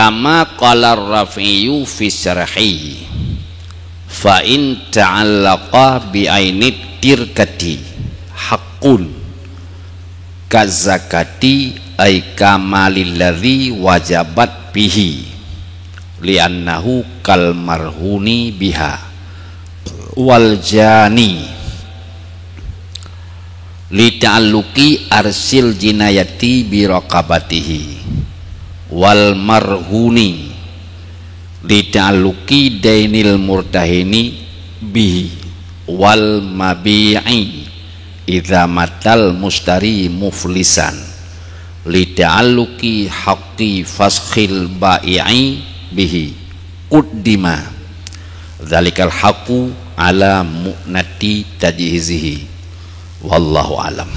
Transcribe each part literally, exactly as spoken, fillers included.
Kama qala Rafi'i fi syarhi, fa in ta'allaqa bi ainit tirkati haqqun kazakati ay kamalilladzi wajabat bihi, li'annahu kal marhuni biha, wal jani li ta'alluqi arsil jinayati bi raqabatihi, wal marhuni li ta'alluqi dainil murtahini bihi, wal mabi'i idza matal mustari muflisan, li ta'alluqi haqqi faskhil bai'i bihi, quddima dzalikal haqqu ala mu'nati tajhizihi. Wallahu alam.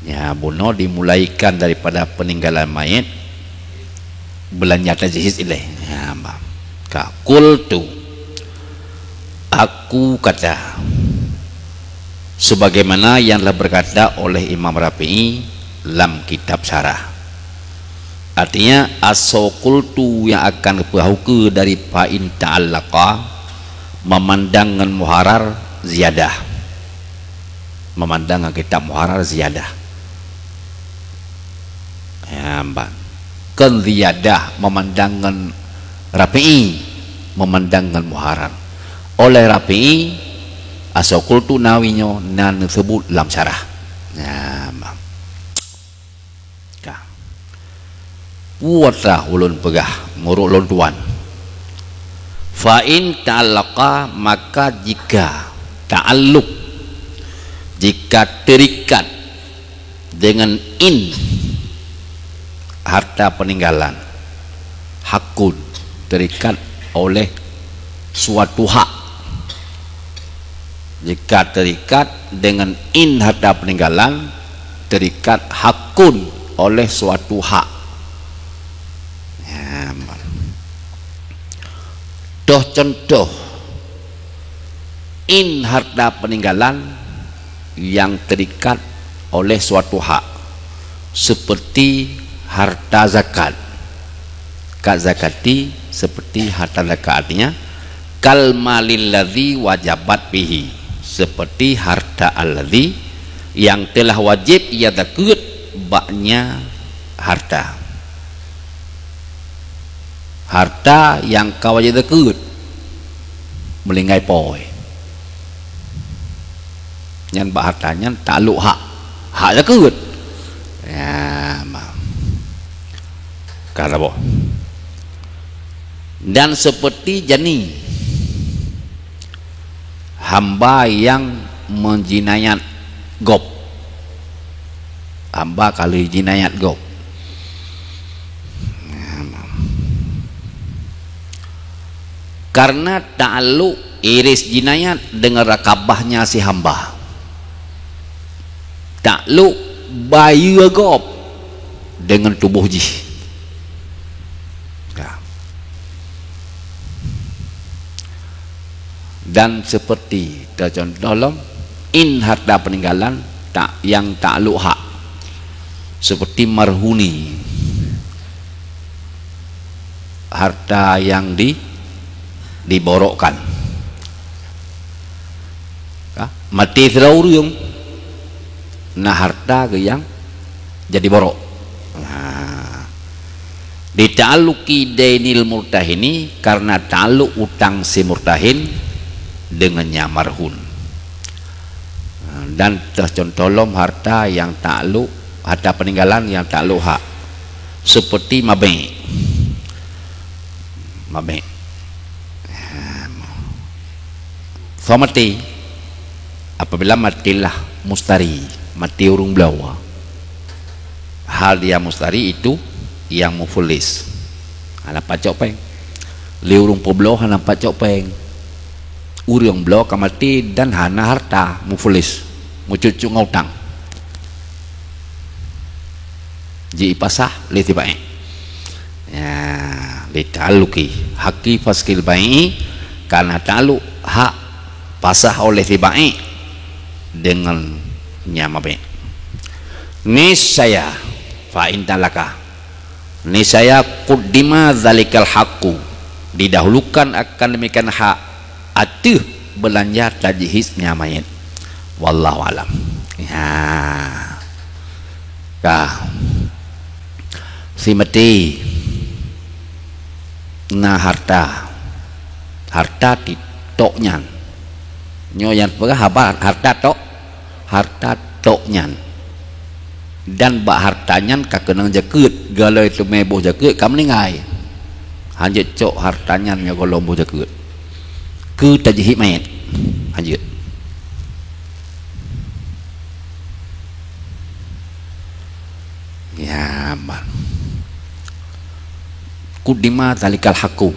Ya, bunoe dimulaikan daripada peninggalan mayit, beulanja tajhiz ilée. Ya, bah. Ka, qultu, aku kata, sebagaimana yang telah berkata oleh Imam Rafi'i lam kitab syarah. Artinya, asoe qultu yang akan geupeugah ukeue dari fa in ta'allaqa, memandang ngon muharrar ziyadah. Memandang ngon kitab muharrar ziyadah. Ya, ban. Kon ziyadah memandang ngon Rafi'i, memandang ngon muharrar. Oleh Rafi'i, asoe qultu Nawawi nyoe na neuseubut lam syarah. Ya, ban. Ka. Putra ulôn peugah, meunurot lôn tuan. Fa in ta'allaqa, maka jika ta'alluq, jika terikat dengan in harta peninggalan, haqqun, terikat oleh suatu hak. Jika terikat dengan in harta peninggalan, terikat haqqun oleh suatu hak. Ya, toh contoh, in harta peninggalan yang terikat oleh suatu hak, seperti harta zakat. Ka zakati, seperti harta zakat, artinya, kal malil ladzi wajabat bihi, seperti harta alladzi yang telah wajib ia zakeuet baknya harta. Harta nyang ka wajéb zakeuet, meulinggai po. Nyan bak harta nyan taklok hak, hak zakeuet. Ya, ma-, ka saboh. Dan seperti jani, hamba nyang meujinayat gob. Hamba ka lheueh jinayat gob. Karena taklok iris jinayat deungon rakabahnya si hamba. Taklok bayeue gob deungon tuboh jih. Ya. Dan seperti teucontoh lom, in harta peninggalan tak, nyang taklok hak, seperti marhuni, harta yang di, diborokkan. Ya, maté sidroe ureuëng, na harta geuh nyang jadi borok. Nah, dita'alluqi dainil murtahini, karena taklok utang si murtahin deungon nyang marhun. Nah, dan teucontoh lom harta nyang taklok, harta peninggalan nyang taklok hak, seperti mabék. Mabék. Fa maté, apabila matélah mustari, maté ureuëng bloe. Hal dia mustari itu nyang mufulis. Hana pat cok péng. Lé ureuëng peubloe hana pat cok péng. Ureuëng bloe ka maté dan hana harta, mufulis, meucut-cut ngon utang. Jipasah lé si baék. Ya, li ta'alluqi haqqi faskhil bai'i, karena taklok hak pasah oleh si baék deungon nyang mabék. Niscaya, fa in ta'allaqa, Niscaya quddima dzalikal haqqu, didahulukan akan demikian hak ateueh beulanja tajhiz nyan manyét. Wallahu alam. Ya. Ka. Simeuti na harta. Harta ti-, tok nyan. Nyoe nyang peugah haba harta tok, harta tok nyan. Dan bak harta nyan ka keunong jakeuet, galai teumé boh jakeuet ka meuninggai. Hanjeuet cok harta nyan nyoe gohlom boh jakeuet. Keu tajhiz manyét. Hanjeuet. Ya, man. Quddima dzalikal haqqu.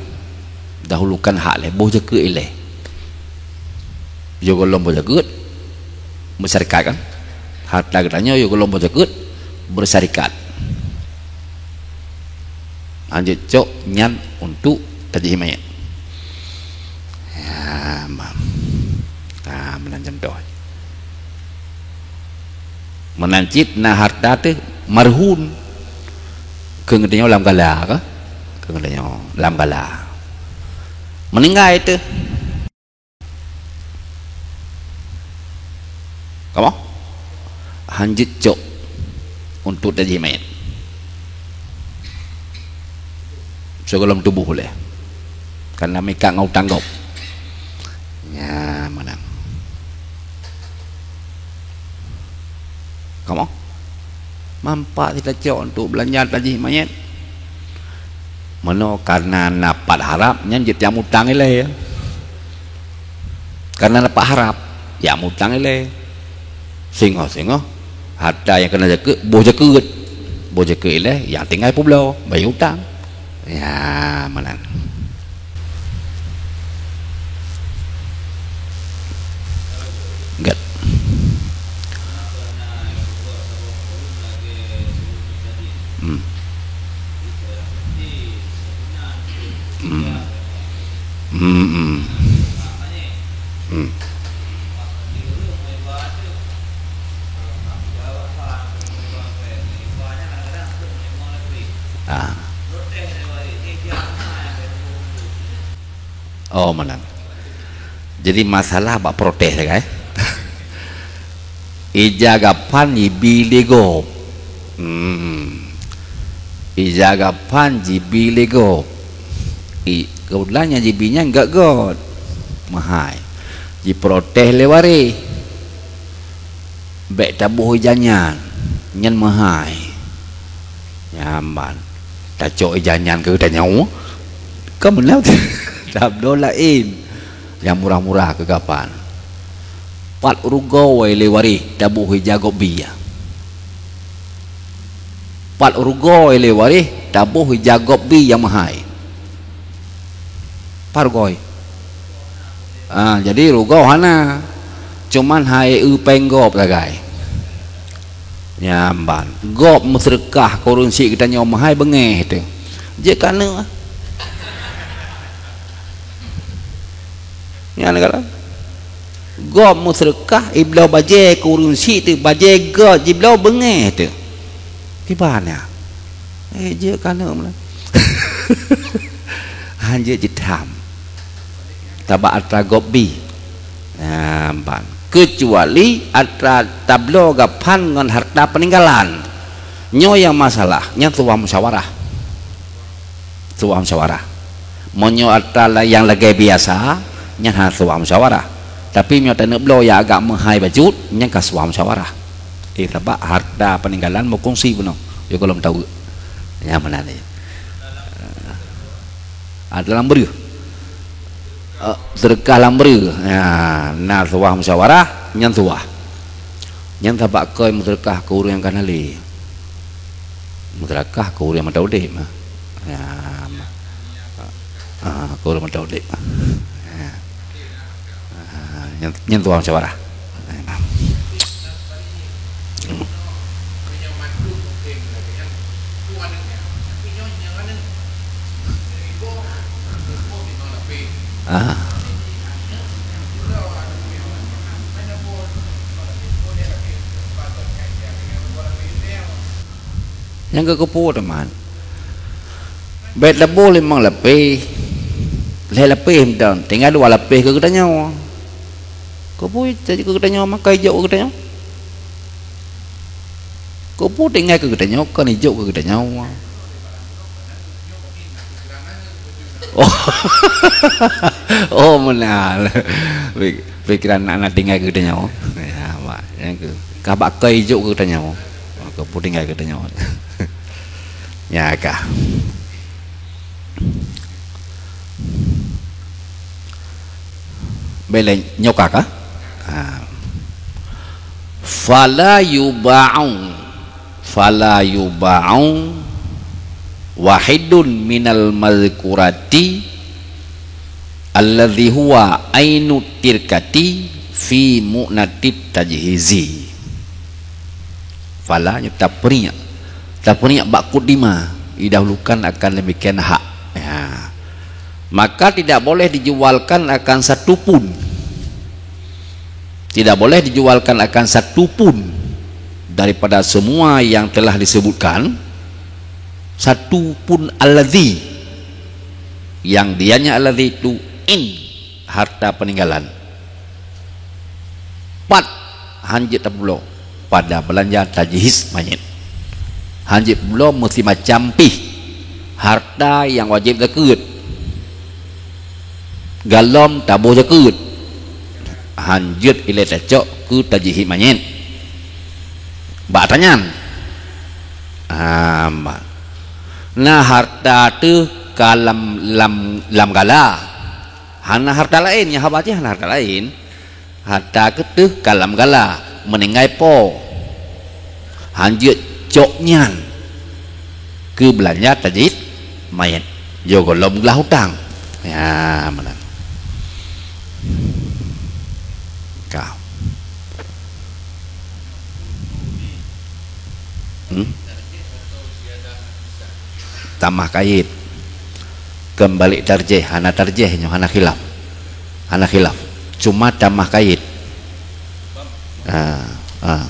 Dahulukan hak lé boh jakeuet ilée. Yo gohlom boh jakeuet, meusyarikat kan? Harta geutanyoe yo gohlom boh jakeuet, bersarikat. Hanjeuet cok nyan untuk tajhiz manyét. Ya, man. Ka meunan contoh. Meunan cit na harta teuh marhun. Keu geutanyoe lam gala ka? Keu geutanyoe lam gala. Meuninggai teuh. Kamoe? Hanjeuet cok untuk tajhiz manyét. Sigohlom tuboh lé. Karena meuikat ngon utang gob. Nya meunan. Kamoe? Manfaat sitacok untuk beulanja tajhiz manyét. Meunoe karena na pat harab nyan jeuet jak mutang ilée. Karena na pat harab, jak mutang ilée. Singoh-singoh harta nyang keunong jakeuet, boh jakeuet. Boh jakeuet ilée, nyang tinggai peubloe, bayeue utang. Ya, meunan. Gét. Hmm. Hmm. Hmm, hmm. Hmm. Ah. Oh, meunan. Jadi masalah bak protes, kan? Ija gapan jibi lé gob. Hmm. Ija gapan jibi lé gob. I, keubeutulan nyang jibi nyan göt-göt. Meuhai. Jiprotes lé waréh. Bék taboh ija nyan. Nyan meuhai. Nyan ban. Tacok ija nyan keu tanyoe. Ka meunan tabloe laén. Nyang murah-murah keu gapan. Pat rugoe lé waréh taboh ija gob bi. Pat rugoe lé waréh taboh ija gob bi nyang meuhai. Pat rugoe. Ah, jadi rugoe hana. Cuman hai eu péng gob sagai. Nyan ban. Gob meuseudeukah keu ureueng syiek geutanyoe meuhai beungéh teuh. Jeuet keu aneuk. Nyan keuh. Gob meuseudeukah ibloe bajée keu ureueng syiek teuh, bajée göt jibloe beungéh teuh. Kiban nyan. Eh, jeuet keu aneuk meunan. Hanjeuet jitham. Tabak atra gob bi. Nah, ban. Keucuali atra tabloe gapan ngon harta peuninggalan. Nyoe nyang masalah, nyan tuwah musyawarah. Tuwah musyawarah. Meunyoe atra la-, nyang lagée biasa, nyan hana tuwah musyawarah. Tapi meunyoe taneuk bloe nyang agak meuhai bacut, nyan ka tuwah musyawarah. Eh, sabab harta peuninggalan meukongsi bunoe. Yo gohlom taweuk. Nyan meunan. Ah, dalam breuh. Eh, seudeukah lam breuh. Ya, na tuwah musyawarah, nyan tuwah. Nyan sabab keu meuseudekah keu ureueng nyang ka na lé. Meuseudekah keu ureueng mantong udeb mah. Ya, ma-, ah, keu ureueng mantong udeb. Ya. Ah, nyan, nyan tuwah musyawarah. Ah. Nyang keukeupue teuma, Bèk taboh limong lapéh, lhèe lapéh mantong, tinggai dua lapéh keu geutanyoe. Keupeue keu geutanyoe, maka ijok keu geutanyoe? Keupeue tinggai keu geutanyoe, kon ijok keu geutanyoe? Oh, oh meunan. Pik-, pikiran aneuk-aneuk tinggai keu geutanyoe. Ya, mak, nyang keu, ka bak keu ijok keu geutanyoe. Keupeue tinggai keu geutanyoe? Ya kah. Bèk lé nyoe ka kah? Ha. Fala yuba'u, fala yuba'u wahidun minal mazkurati alladzi huwa ainu tirkati fi mu'natit tajhizi. Fala nyoe tapeuriek, tapeuriek bak kuddima, didahulukan akan demikian hak. Ya. Maka tidak boleh dijualkan akan satu pun. Tidak boleh dijualkan akan satu pun daripada semua yang telah disebutkan, satu pun alladzi, yang dianya alladzi itu in, harta peninggalan. Pat hanjeuet tapubloe pada beulanja tajhiz manyét. Hanjeuet publoe meusimacam pih harta nyang wajéb zakeuet. Golom taboh zakeuet. Hanjeuet ilèe tacok keu tajhiz manyét. Bak atra nyan. Ah, ma-, na harta teuh ka lam, lam, lam gala. Hana harta laén, nyang haba jih hana harta laén. Harta keuh teuh ka lam gala, meuninggai po. Hanjeuet cok nyan keu beulanja tajhiz manyét. Yo gohlom glah utang. Ya, meunan. Ka. Hmm? Tamah kait. Keumbali tarjih, hana tarjih nyoe, hana khilaf. Hana khilaf. Cuma tamah kait. Ah, ah.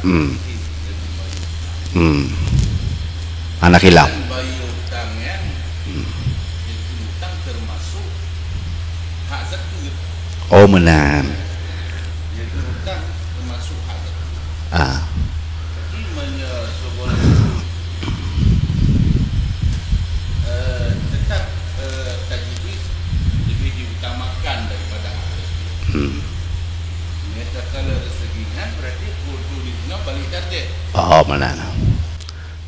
Hmm. Hmm. Hana khilaf. Hmm. Oh, meunan. Ah. Hmm. Oh, meunan.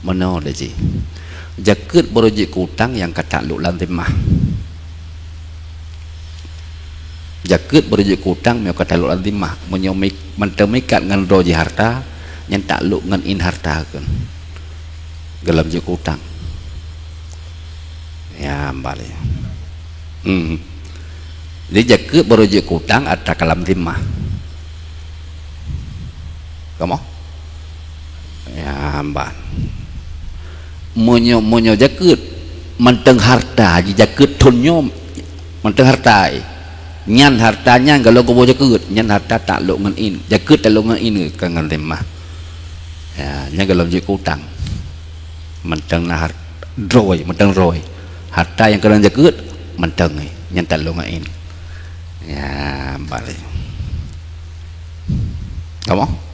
Meunoe lé jih. Jakeuet barô jeuet keu utang nyang ka taklok lam zimmah. Jakeuet barô jeuet keu utang meunyoe ka taklok lam zimmah. Meunyoe mi-, mantong meuikat ngon droe jih harta, nyan taklok ngon in harta kheun. Gohlom jeuet keu utang. Ya, balik. Hmm. Jadi jakeuet barô jeuet keu utang atra ka lam zimmah. Kamoe? Ya, ban. Meunyoe, meunyoe jakeuet mantong harta, jijakeuet thon nyoe mantong harta, eh. Nyan harta nyan gohlom kuboh jakeuet, nyan harta taklok ngon in. Jakeuet taklok ngon in, kon ngon zimmah. Ya, nyan gohlom jeuet keu utang. Mantong na har-, droe, mantong droe. Harta nyang keudroe jakeuet, mantong, eh, nyan taklok ngon in. Ya, balik. Kamoe?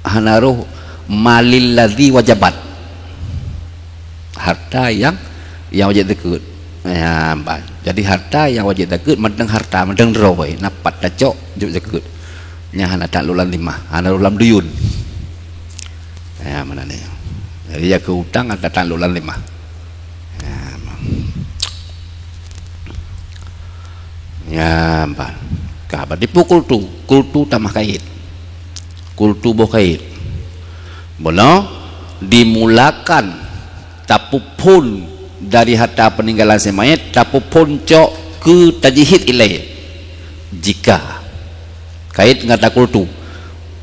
Hana roh malil ladzi wajabat. Harta nyang, nyang wajéb zakeuet. Ya, ban. Jadi harta nyang wajéb zakeuet mantong harta, mantong droe, na pat tacok jok zakeuet. Nyan hana taklok lam zimmah, hana roh lam duyun. Ya, meunan nyoe. Jadi, ya, keu utang ka taklok lam zimmah. Ya, ma-, ya, ban. Ka, berarti peue kultu? Kultu tamah kait. Kultu boh kait. Bunoe dimulakan tapeuphon dari harta peuninggalan si mayét, tapeuphon cok keu tajhiz ilèe. Jika Kait ngon kata kultu,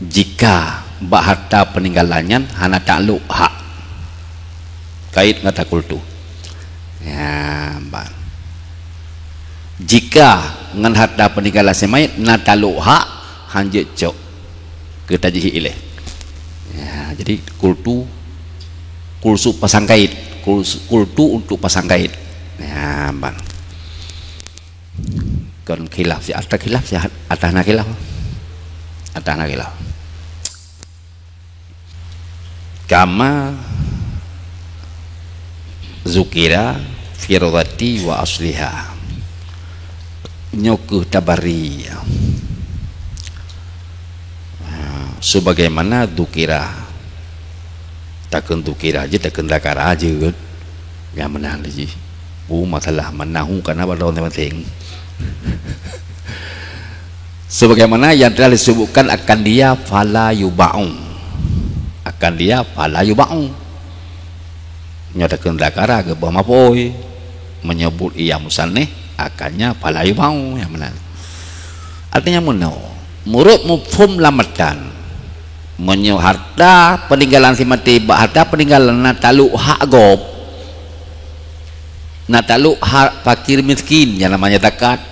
jika bak harta peuninggalan nyan hana taklok hak. Kait ngon kata kultu. Ya, ban. Jika ngon harta peuninggalan si mayét na taklok hak, hanjeuet cok keu tajhiz ilèe. Jadi, kultu, kulsu pasang kait, kulsu, kultu untuk pasang kait. Ya, bang. Kon khilaf, si ata khilaf, si ata na khilaf. Ata na khilaf. Kama zukira fi rawdati wa asliha. Nyoe keuh tabari. Ha, sebagaimana zukira. Takheun zukira jeuet, takheun zakara jeuet. Nyang meunan jih. Bu masalah manahu kana bak droe maséng-maséng. Sebagaimana yang telah disebutkan akan dia fala yuba'u. Akan dia fala yuba'u. Nyoe takheun zakara geuboh maf'ul. Meunyoe buet ia musannih, akannya fala yuba'u nyang meunan. Artinya meunoe, meunurot mufhum lam matan, meunyoe harta peninggalan si maté bak harta peninggalan na taklok hak gob, na taklok hak fakir miskin nyang namanya zakat,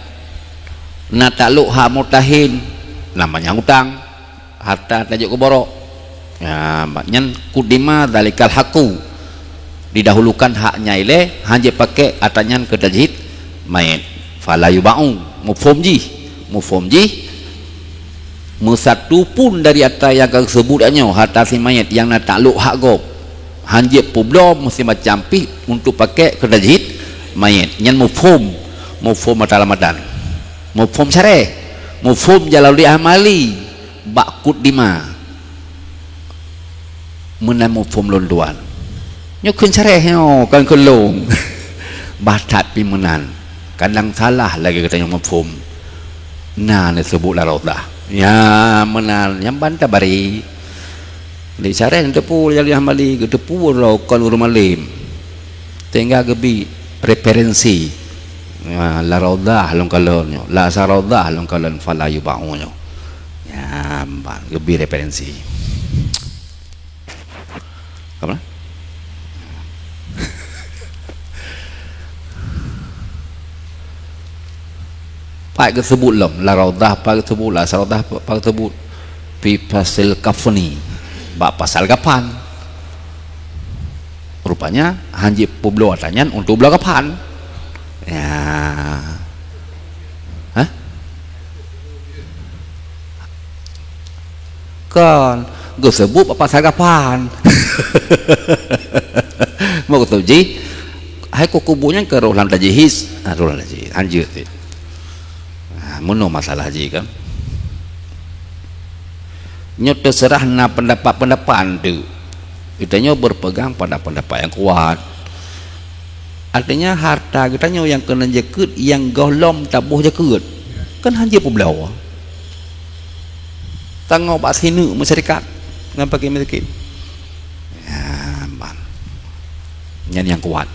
na taklok hak murtahin namanya hutang, harta tajok keu borok. Ya, nyan kudima dzalikal haqqu. Didahulukan hak nyan ilée, hana jipakée harta nyan keu tajhid mait. Fala yuba'u. Mufhum jih. Mufhum jih. Meusatu pun dari harta nyang ka geuseubut nyoe, harta si mait nyang na taklok hak gob. Hana jipeubloe meusimacam pih untuk pakée keu tajhid mait. Nyan mufhum. Mufhum matan lam matan. Mufhum syarah. Mufhum Jalaluddin Amali. Bak kudima. Meunan mufhum lôn tuan. Nyoe kheun syarah nyoe, kon kheun lôn. Bah that pih meunan. Kadang salah lagée geutanyoe mufhum. Na neuseubut lam Raudhah. Ya, meunan. Nyang ban tabari. Di syarah neuteupeu Jalaluddin Amali, geuteupeu droe kon ureuëng malém. Sehingga geubi referensi. Ya, lam Raudhah lôn kalon nyoe. Lam Raudhah lôn kalon fala yuba'u nyoe. Ya, ban geubi referensi. Apa? Pat geuseubut lom, lam Raudhah pat geuseubut, lam Raudhah pat geuseubut. Fi faslil kafni, bak pasal kapan. Rupanya, hana jipeubloe ata nyan untuk bloe kapan. Ya. Hah? Kon, geuseubut bak pasal kapan. Maksud jih, hai keu kubu nyan keu roh lam tajhiz. Ah, roh lam tajhiz. Lanjut. Ah, meunoe masalah jih kan. Nyoe teuseurah na pendapat-pendapat tu. Geutanyoe berpegang pada pendapat yang kuat. Artinya, harta geutanyoe nyang keuneuk jakeuet, nyang gohlom taboh jakeuet. Kan hana jipeubloe. Tangoh bak sineuk masyarakat ngon fakir miskin. Ya, ban. Nyan nyang kuat.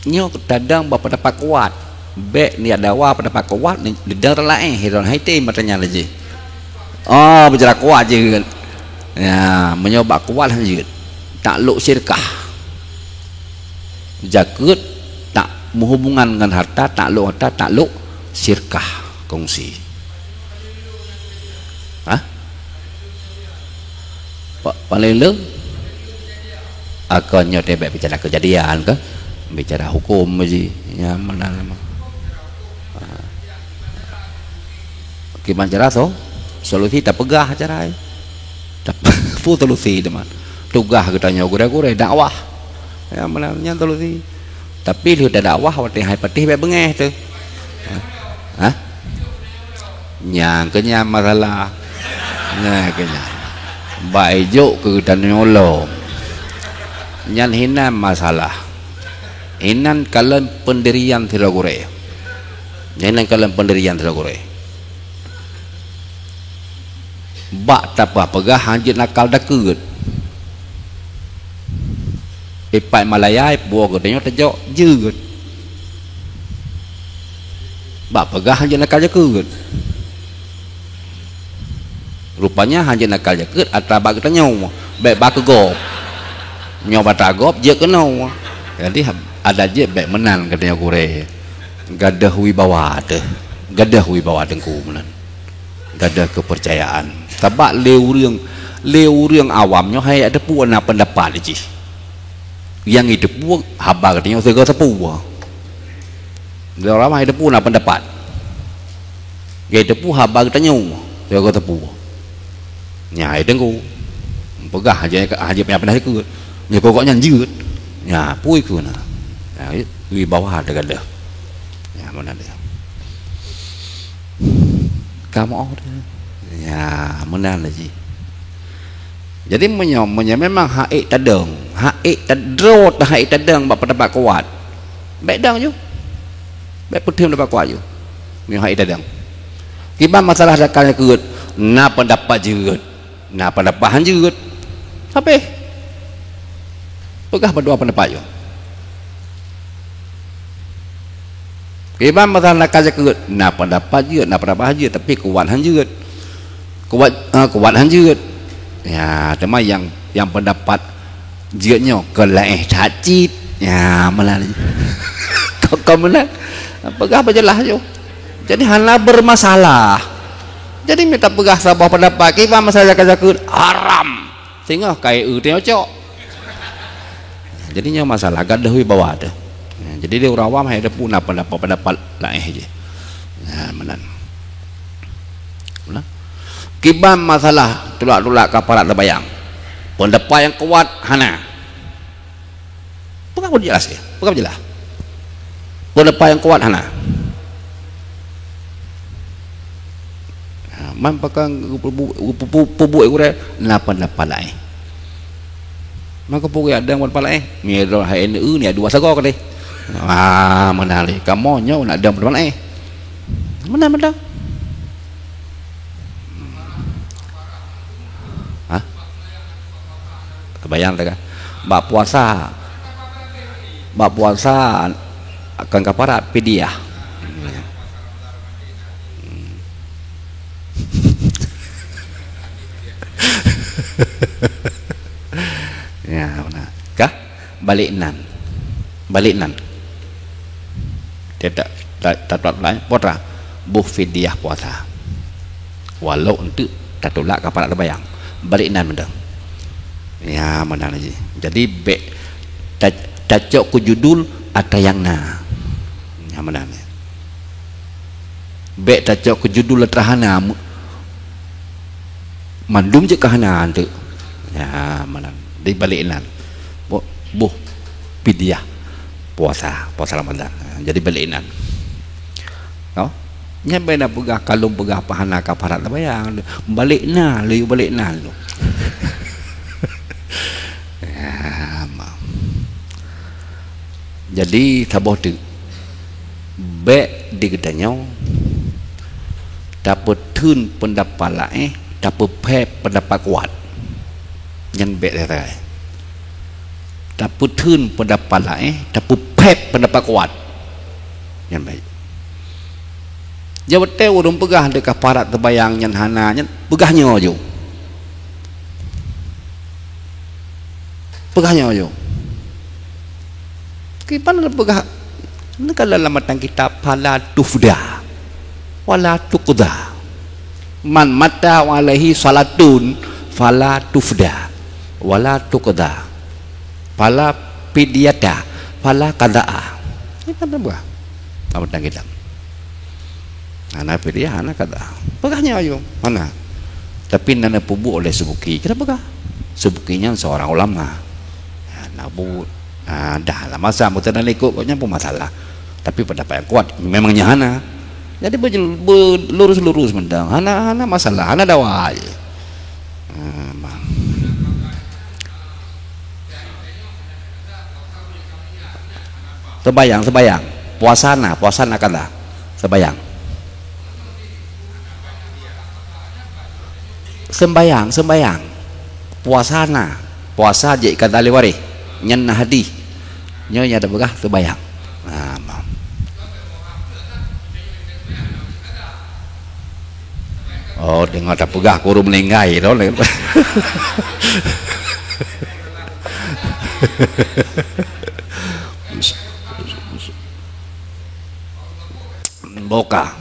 Nyoe tadong bak pendapat kuat. Bék niat dawa pendapat kuat, ni didong laén, hiron hai tem mata nyan laju. Oh, bicara kuat jeuet. Ya, meunyoe bak kuat lanjut. Taklok syirkah. Jakeuet tak meuhubungan ngon harta, taklok harta, taklok syirkah, kongsi. Hah? Pa-, paléng le? Akan nyoe teuh bék bicara keujadian ke? Bicara huköm ji. Ya, meunan lama. Ha. Kiban cara so? Solusi tapeugah cara ai. Tap-, peue solusi teuma? Tugaih geutanyoe gurée-gurée dakwah. Ya, meunan nyan solusi. Tapi lheueh tadakwah watée hai patéh bék beungéh teuh. Hah? Nyang keu nyan masalah. Nyang keu nyan. Bak ijok keu geutanyoe lom. Nyan hinan masalah. Hinan kalon peundirian sidroe gurée. Hinan kalon peundirian sidroe gurée. Bak tapeugah-peugah hanjeuet nakal dakeuet. Ipat Malaya ipuwoe geutanyoe tajok jeuet. Bak peugah hanjeuet nakal jakeuet. Rupanya hanjeuet nakal jakeuet atra bak geutanyoe, bék bak keu gob. Nyoe bak atra gob jeuet keunoe. Jadi, Adak jeuet bék meunan geutanyoe gurée. Gadôh wibawa teuh. Gadôh wibawa teungku meunan. Gadôh keupeurcayaan. Sabab lé ureuëng, lé ureuëng awam nyoe hana teupeu na peundapat jih. Nyang jiteupeue haba geutanyoe sigoe teupeu. Lé ureuëng awam hana teupeu na peundapat. Jiteupeue haba geutanyoe sigoe teupeu. Nyan hai teungku. Peugah aja aja payah-payah ikot. Nyoe pokok nyan jeuet. Nya, pui keu na. Nya, wibawa teuh gadôh. Nya, meunan dia. Kamoe teuh. Nya, meunan lagée. Jadi meunyoe, meunyoe memang hak ék tadong, hak ék tadroe, hak ék tadong bak peundapat kuat. Bék dong ju. Bék peutheun peundapat kuat ju. Meunyoe hak ék tadong. Kiban masalah dakal nyang keureuet, na peundapat jeuet. Na peundapat han jeuet. Habéh. Peugah bandua peundapat nyoe. Kiban masalah nakal jakeuet, na peundapat jeuet, na peundapat han jeuet, tapi kuat han jeuet. Kuat, eh, kuat han jeuet. Ya, teuma nyang, nyang peundapat jeuet nyoe kon laéh that cit. Ya, meunan. Kon, kon meunan. Peugah beujeulaih ju. Jadi hana bermasalah. Jadi mita peugah saboh peundapat, kiban masalah jakeuet-jakeuet haram. Singoh kai eu teuh cok. Jadi nyoe masalah gadôh wibawa teuh. Jadi di ureuëng awam hai teupeu na peundapat-peundapat laéh jih. Nah, meunan. Meunan. Kiban masalah tulak-tulak kafarat teubayang. Peundapat nyang kuat hana. Peugah peujeulaih ya, peugah peujeulaih. Peundapat nyang kuat hana. Ha, man pakon geupeubuk, geupeubuk, geupeubuk gurée, na peundapat laén. Maka peugah ada peundapat laén, meunyoe hai N U ni dua sagoe keudeh. Ah, meunan lé. Kamoe nyoe na ada peundapat laén. Meunan, meunan. Hah? Teubayang teuka. Bak puasa. Bak puasa akan kafarat fidyah. Ya, beuna. Kah? Balek nan. Balek nan. Dia tak, tak, tak, tak, tak, puasa. Boh fidyah puasa. Walau untuk tatulak kafarat teubayang. Balek nan meunan. Ya, meunan jih. Jadi, bék ta-, tacok keu judul atra nyang na. Ya, meunan. Bék tacok keu judul atra hana. Mandum jeuet ka hana teuk. Ya, meunan. Di balek nan. Boh, boh fidyah puasa, puasa Ramadan. Ha, jadi balek nan. No? Nyan bak na peugah, ka lôn peugah hana kafarat teubayang. Balek nan, lé balek nan tu. Ya, ma. Jadi, saboh teuk. Bék di geutanyoe tapeutheun peundapat laén, tapeuphét peundapat kuat. Nyan bék sagai. Tapeutheun peundapat laén, tapeuphét peundapat kuat. Nyan bék. Jaweueb tée ureuëng peugah di kafarat teubayang nyan hana, nyan peugah nyoe ju. Peugah nyoe ju. Kiban peugah, neuka lam matan kitab, "Fala tufda, wala tuqda. Man mata wa alaihi salatun, fala tufda, wala tuqda. Fala fidyata, fala qada'a." Kiban peugah. Lam matan kitab. Hana fidyah, hana qada. Peugah nyoe ju, hana. Tapi na neupeubuet oleh Subki. Kita peugah. Subki nyan seorang ulama. Ha, na buet. Ha, dah lah masa meuteuna ikut kok nyan pun masalah. Tapi pendapat yang kuat memang nyan hana. Jadi bejel-, be-, lurus-lurus mantong. Hana, hana masalah, hana dawa je. Ha, ma. Sembayang, sembayang. Puasa na, puasa na qada. Sembayang. Sembayang, sembayang. Puasa na. Puasa jeuet qada lé waréh. Nyan na hadih. Nyoe nyang tapeugah sembayang. Ha, ma. Oh, deungoe tapeugah keu ureuëng meuninggai tu. Boka.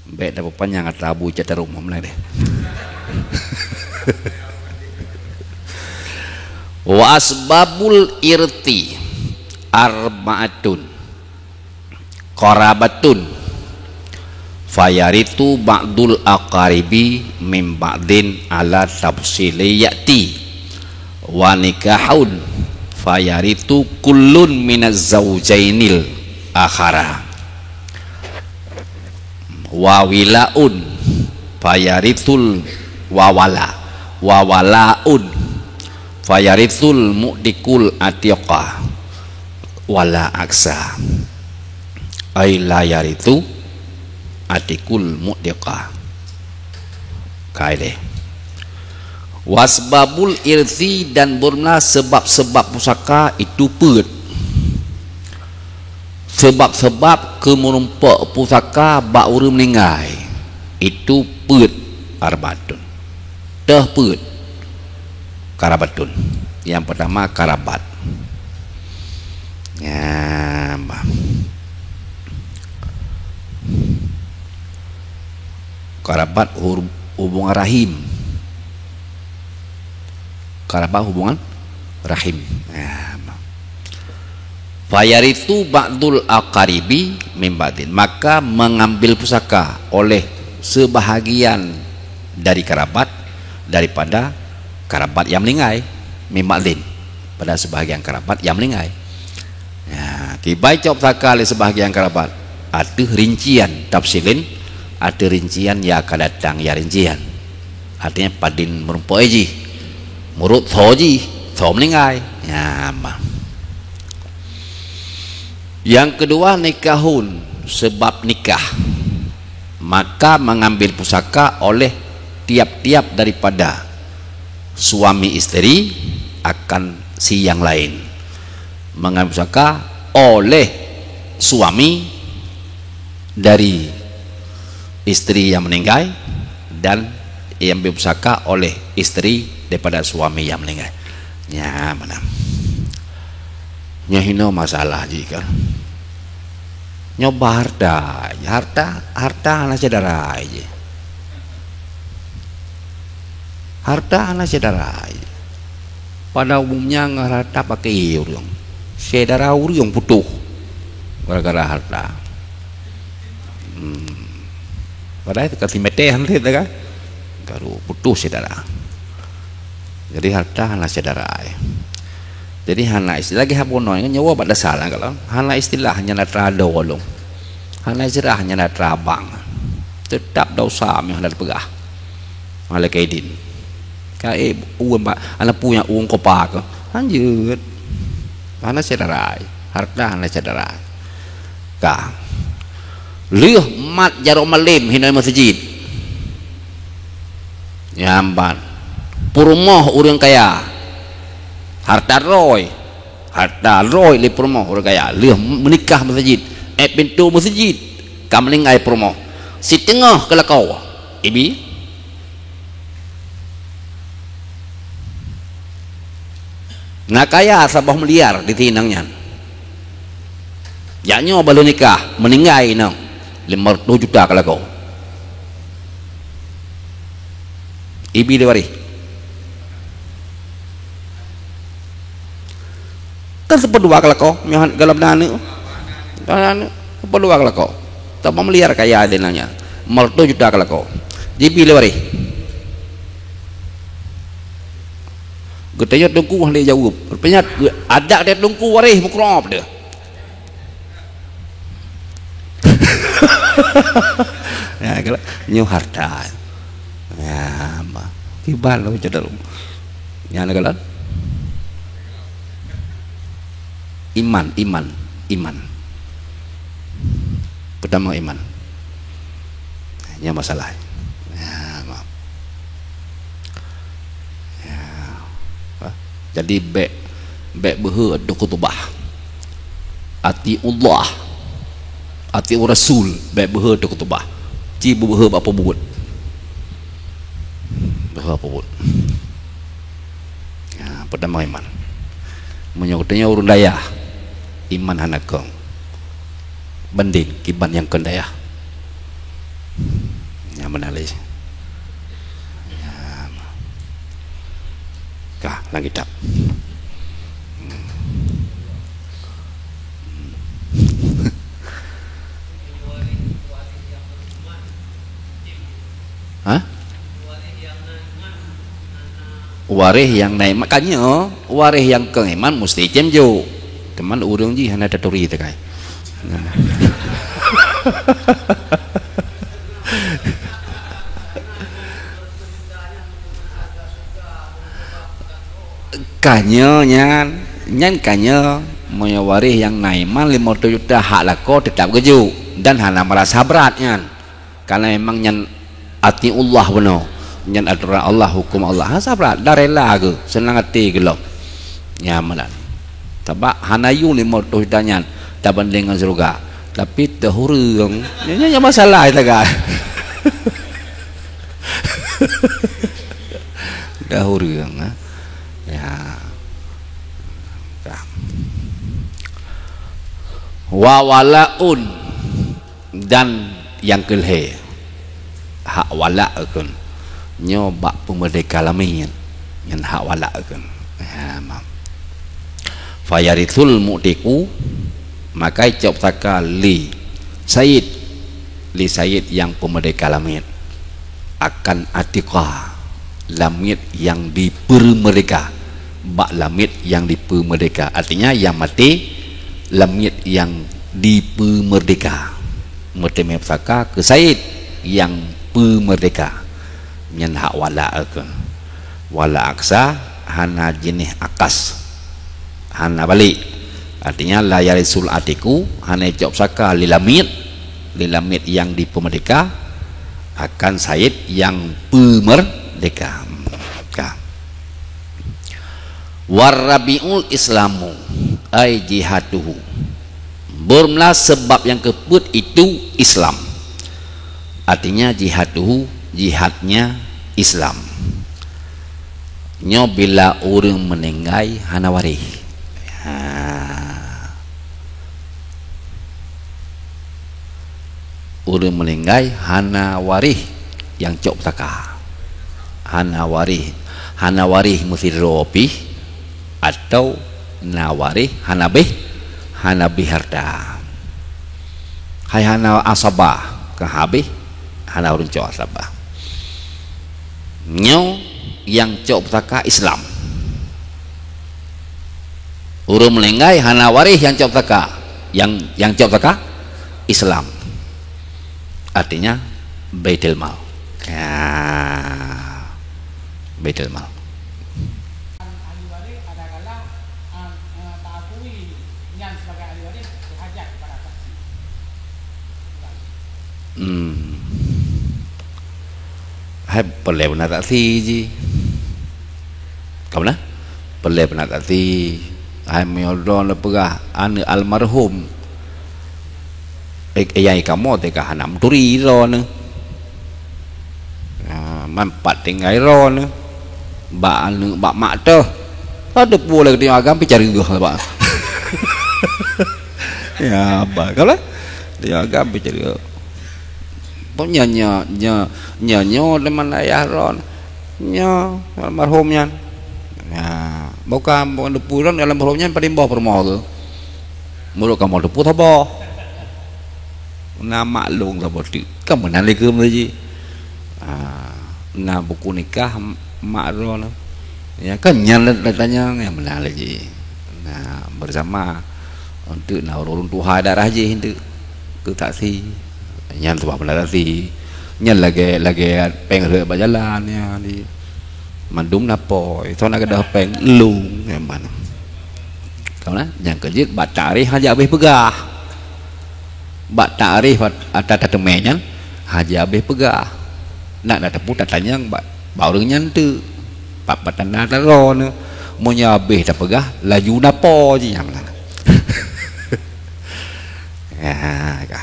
Bèk tapeupanjang ata bu catarum mulai deh. Wa asbabul irthi arba'atun. Qarabatun. Fayarithu ba'dul aqaribi min ba'din ala tafsili ya'ti. Wa nikahun. Fayarithu kullun minaz zaujainil akhara. Wa wilaun. Fayarithul wawala. Wa walaun. Fayarithul mu'tikul atiqa. Wala aksa. Ai la yarithu atikul mu'tiqa. Kai deh. Wasbabul irthi, dan beureulah sebab-sebab pusaka itu peuet. Sebab-sebab keu meurumpok pusaka bak ureuëng meuninggai itu peuet, arbatun. Teuh peuet. Karabatun. Nyang peutama karabat. Nyang ba-, karabat hur-, hubungan rahim. Karabat hubungan rahim. Nyang ba-, Fayarithu ba'dul aqaribi min ba'din, maka mengambil pusaka oleh sebahagian dari karabat daripada karabat nyang meuninggai, min ba'din, pada sebahagian karabat nyang meuninggai. Ya, kiban cok pusaka lé sebahagian karabat, ateueh rincian tafsilin, ateueh rincian ya ka datang ya rincian. Artinya padin meurumpok jih, murot tho jih, tho meuninggai. Ya, ma. Yang kedua, nikahun, sebab nikah. Maka mengambil pusaka oleh tiap-tiap daripada suami isteri akan si yang lain. Mengambil pusaka oleh suami dari isteri yang meninggal dan yang diambil pusaka oleh isteri daripada suami yang meninggal. Nya mana? Nya hino masalah jih kan. Nyoe ba harta, harta, harta hana syedara jih. Harta hana syedara jih. Pada umumnya ngon harta pakai ureuëng. Syedara ureuëng putôh gara-gara harta. Hmm. Padahai teuka simété han lé teuka. Garu putôh syedara. Jadi harta hana syedara. Jadi hana istilah lagi hapono nyoe bak dasar lah kalau. Hana istilah nyan atra do lom. Hana istilah nyan atra abang. Tetap dosa meuh hana dipeugah. Malaikat idin. Ka eh uang bak anak punya uang kopa ke. Lanjut. Hana syedara. Harta hana syedara. Ka. Lheueh mat jaroe malem hinoe masjid. Nyamban. Peurumoh ureuëng kaya. Harta roy. Harta roy lé peurumoh ureuëng kaya. Lheueh meunikah masjid. Eh pintoe masjid. Ka meuninggai peurumoh. Siteungoh keu lakoe. Ibi. Na kaya saboh miliar di tinang nyan. Jak nyoe baru nikah, meuninggai inong, lima ratus juta ka lakoe. Ibi di waréh. Kan seuperdua ka lakoe, nyoe galom na aneuk. Galom na aneuk, seuperdua ka lakoe. Saboh miliar kaya di tinang nyan. Lima ratus juta ka lakoe. Jibi lé waréh. Geutanyong teungku hana jaweueb. Rupanya adak teuh teungku waréh meukrop teuh. Ya, kalau nyoe harta. Ya, ma. Kiban lo cedera. Nyang na galon. Iman, iman, iman. Peutama iman. Nyan masalah. Ya, ma. Ya. Ha? Jadi bèk, bèk beuhe di khutubah. Atiullah. Atiur Rasul, bèk beuhe di khutubah. Ci beuhe bak peubuet. Beuhe peubuet. Ya, peutama iman. Meunyoe geutanyoe ureuëng dayah, Iman hana kong. Banding kiban nyang kong dayah. Nyang meunan lé. Ya. Ka, lam kitab. Hah? Waréh nyang na iman, ka nyoe, waréh nyang kong iman musti cemjuk. Teuma ureuëng jih hana taturi teukai. Ka nyoe nyan, nyan ka nyoe, meunyoe waréh nyang na iman lima reutôh juta hak lakoe teutap geujok dan hana meurasa brat nyan. Karena memang nyan atiullah bunoe. Nyan atoran Allah, huköm Allah. Ha, sabra, dan rela geuh, seunang até geuh lom. Nyan meunan. Sabab hana yue lima reutôh juta nyan tabandeng ngon syeuruga. Tapi teuh ureuëng. Nyan, nyan, nyan masalah taga. Teuh ureuëng, ha. Ya. Ka. Wa walaun. Dan nyang keulhée, hak wala' kheun. Nyoe bak peumeurdeka lamiet, nyan hak wala' kheun. Ha, mam. Fayarisul mu'tiqu, maka icok saka lé sayyid, lé sayyid nyang peumeurdeka lamiet. Akan atiqa, lamiet nyang dipeumeurdeka, bak lamiet nyang dipeumeurdeka, artinya nyang maté lamiet nyang dipeumeurdeka, meuteumé pusaka keu sayyid nyang peumeurdeka, nyan hak wala' kheun. Wala aksa, hana jinéh akas. Hana balek. Artinya, la yarisul atiqu, hana icok saka lé lamiet, lé lamiet nyang dipeumeurdeka, akan sayyid nyang peumeurdeka. Ka. Warabiul islamu, ai jihatuhu. Beureulah sabab nyang keupeuet itu Islam. Artinya, jihatuhu, jihadnya Islam. Nyoe bila ureuëng meuninggai hana waréh. Ha. Ureuëng meuninggai hana waréh nyang cok pusaka. Hana waréh, hana waréh meusidroe pih, atau na waréh hana béh, hana béh harta. Hai hana asabah, ka habéh, hana ureuëng cok asabah. Nyoe nyang cok pusaka Islam. Ureuëng meuninggai hana waréh nyang cok pusaka. Nyang, nyang cok pusaka Islam. Artinya Baitul Mal. Ya. Baitul Mal. Ahli waréh adalah, ah, eh, taakui nyan sebagai ahli waréh berhajat kepada saksi. Hmm. Hai peureulée beuna saksi jih. Ka beuna? Peureulée beuna saksi. Hai meunyoe droeneuh peugah aneuëk almarhum, eh, eh, nyang kamoe teuka hana meuturi droeneuh. Ah, man pat tinggai droeneuh. Bak aneuëk, bak mak teuh. Ka teupeu lé geutanyoe agam pih careueh bak. Ya, bah, ka lé? Geutanyoe agam pih careueh. Pokoknya nyoe, nyoe, nyoe, nyoe teuma ayah droeneuh. Nyoe almarhum nyan. Ya, bukan, bukan teupeu droeneuh almarhum nyan padum boh peurumoh tu. Meunurot kamoe teupeu saboh. Na mak lôn saboh teuk. Ka meunan lé keuh meunurot jih. Ah, na buku nikah mak droeneuh. Ya, kan nyan le-, le-, tanyong nyang meunan lé jih. Na bersama untuk na ureuëng tuha daerah jih untuk keu saksi. Nyan tuha meunan saksi. Nyan lagée, lagée péng rhot bak jalan, ya, di mandum na po. Itu na gadôh péng lôn, ya, mana. Ka na, nyang keujeuet bak takrif hana habéh peugah. Bak takrif at-, ata tateumé nyan hana habéh peugah. Nak na teupeu tatanyong bak, bak ureuëng nyan teuk. Pat-pat tanda taroe nyoe. Meunyoe habéh tapeugah, laju na po jih nyang meunan. Ya, ka.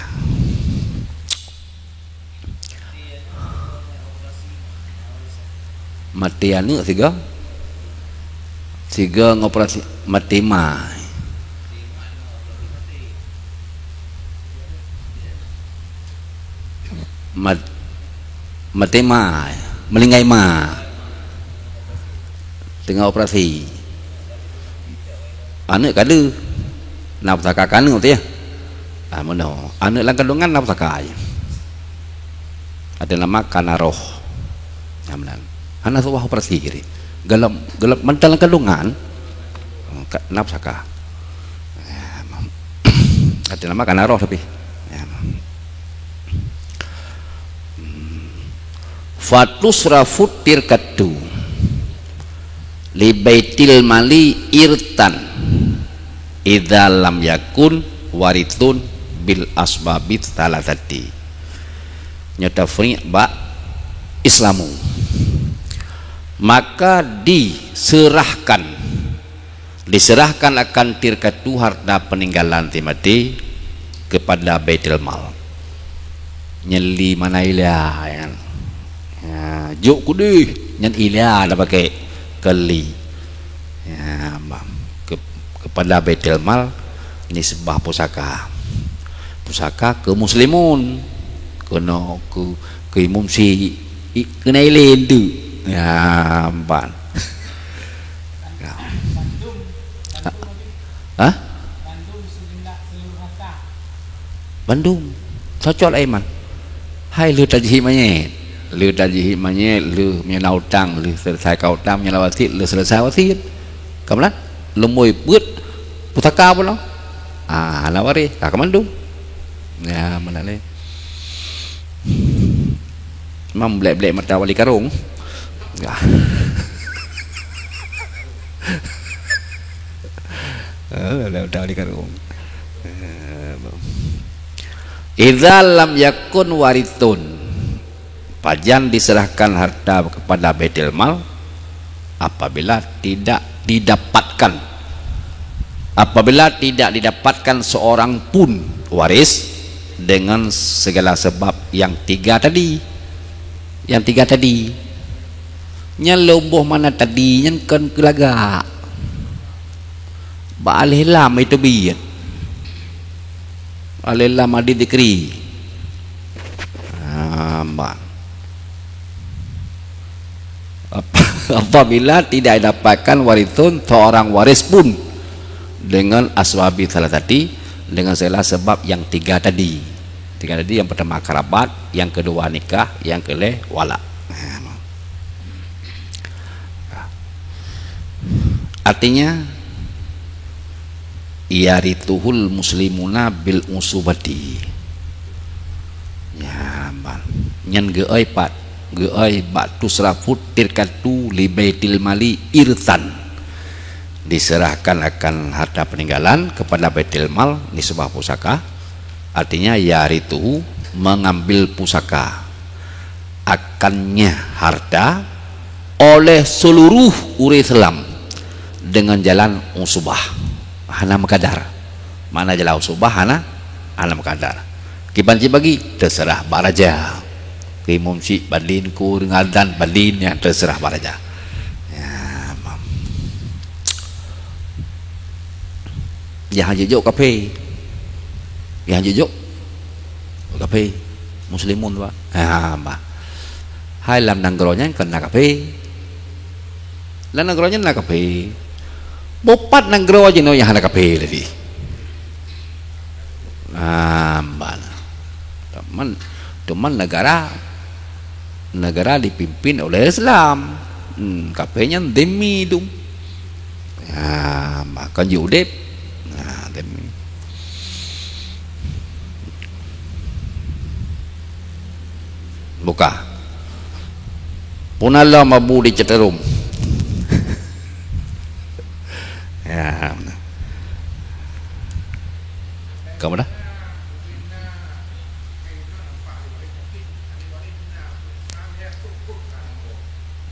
Maté aneuëk sigoe, sigoe ngoperasi, maté ma. Mat-, maté ma, meuninggai ma. Teungoh operasi. Aneuk ka deuh. Na pusaka keu aneuk teuh. Ah, meunoe. Aneuk lam kandungan na pusaka. Ada nama kana roh. Nah, meunan. Hana usah operasi jadi. Galak, galak mantong lam kandungan. Ka-, na pusaka. Ada nama kana roh tapi. Ya. Hmm. Fatusrafu tirkatu li baitil mali irtan idza lam yakun warithun bil asbabi thalathati. Nyoe tafri' bak islamu. Maka diserahkan, diserahkan akan tirkatu harta peninggalan si maté kepada Baitul Mal. Nyan li mana ilia, ya. Ya, jok kudeh, nyan ilia dah pakai keli. Ya, ma-, ke-, kepada Baitul Mal nisbah pusaka. Pusaka keu muslimun, keunoe keu, keu imum syiek, i-, keunoe ilèe tu. Ya, ban. Ya. Ha? Hah? Bandum. Cocok lah iman. Hai lheueh tajih manyét. Lheueh tajih manyét, lheueh meunyoe na utang, lheueh selesai ka utang, meunyoe na wasiet, lheueh selesai wasiet. Ka meunan, lumbôi peuet pusaka pun. Ah, hana waréh, ka keumandum. Ya, meunan lé. Mam blek-blek mata wali karong. Ya. Eh, blek mata wali karong. Eh, idza lam yakun warithun, pajan diserahkan harta kepada Baitul Mal apabila tidak didapatkan, apabila tidak didapatkan seorang pun waris dengan segala sebab yang tiga tadi. Yang tiga tadi. Nyan lom boh mana tadi, nyan kon keu lagak. Bak alif lam itu biet. Alif lam adi dikri. Ah, ban. Ap-, apabila tidak dapatkan warithun seorang waris pun dengan asbabi thalathati, dengan segala sebab yang tiga tadi. Tiga tadi, yang pertama kerabat, yang kedua nikah, yang kelima wala. Artinya, yarithuhul muslimuna bil usubati. Ya, ban. Nyan geuai pat, geuai bak tusrafut tirkatu li baitil mali irthan. Diserahkan akan harta peninggalan kepada Baitul Mal nisbah pusaka. Artinya, yarithuhu, mengambil pusaka akannya harta oleh seluruh ureuëng Islam dengan jalan usubah. Hana mukadar. Mana jalan usubah hana, hana mukadar. Kiban cit bagi, terserah bak raja. Keu imum syiek bandin, keu ureuëng adan bandin, nyan terserah bak raja. Ya, mam. Nyang jijok kafé. Nyang jijok kafé. Muslimun, Pak. Ha, bah. Hai lam nanggroe nyan kon na kafé. Lam nanggroe nyan na kafé. Boh pat nanggroe jinoe nyang hana kafé lagi. Ha, bah. Teuma, teuma negara, negara dipimpin oleh Islam. Hmm, kafé nyan dhimmi tu. Ha, bah, kon jiudép. Ha, dhimmi. Buka. Puna lom Abu di Citarum. Ya. Kamu dah?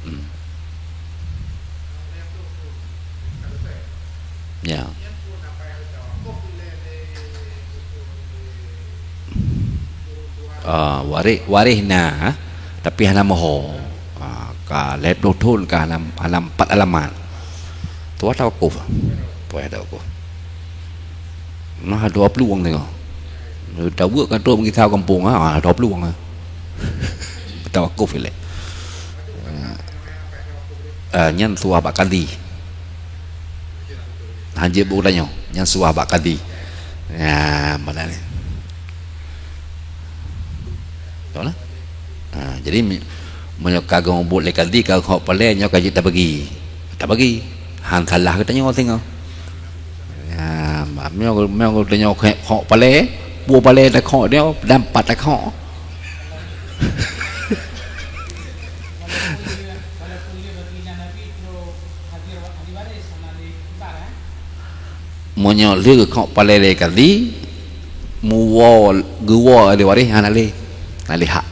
Hmm. Ya. Ah, waréh, waréh na, tapi hana moho. Ah, ka lhèe ploh thôn ka hana, hana pat alamat. Tuha tawakuf. Tuha tawakuf. Nah, dua puluh ureuëng tengok. Tabuet ka trok meugisau gampông, ah, dua puluh ureuëng. Tawakuf ilée. Eh, eh, nyan suah bak kadi. Hanjeuet buet geutanyoe, nyan suah bak kadi. Ya, mana ni? Tahu lah? Ha, jadi, mi-, meunyoe ka geumeubeuet lé kadi, ka geuhok palée, nyoe ka jeuet tabagi. Tabagi. Han salah geutanyoe singoh. Ya, ma-, meunyoe, meunyoe geutanyoe hok palée, dua palée takhok nyoe, dan pat takhok. Meunyoe lheueh khok palée lé kadi, muwoe, geuwoe lé waréh hana lé. Hana lé hak.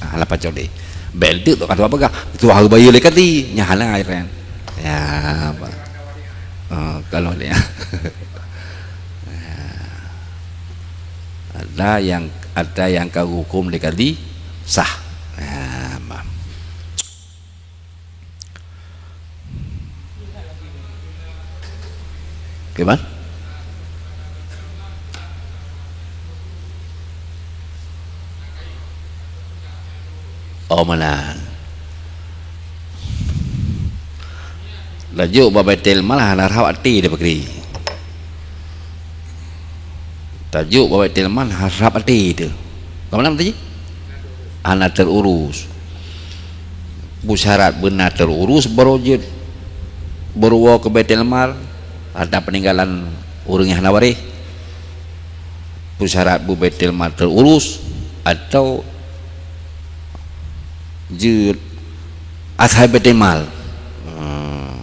Hana pacok lé. Bèk teuk ka tuha peugah, tuha geubayeue lé kadi, nyan hana aturan. Ya, apa? Oh, kalau dia. Ada yang, ada yang ka hukum lé kadi, sah. Ya, apa? Kiban? Oh, meunan. Laju bak Baitul Mal hana rhab até dia pakri. Tajok bak Baitul Mal hana rhab até teuh. Ka meunan tadi? Hana terurus. Beusyarat beuna terurus baru jeuet, baru woe keu Baitul Mal, ada peninggalan ureuëng nyang hana waréh. Beusyarat beu Baitul Mal terurus atau jeuet asai Baitul Mal. Hmm.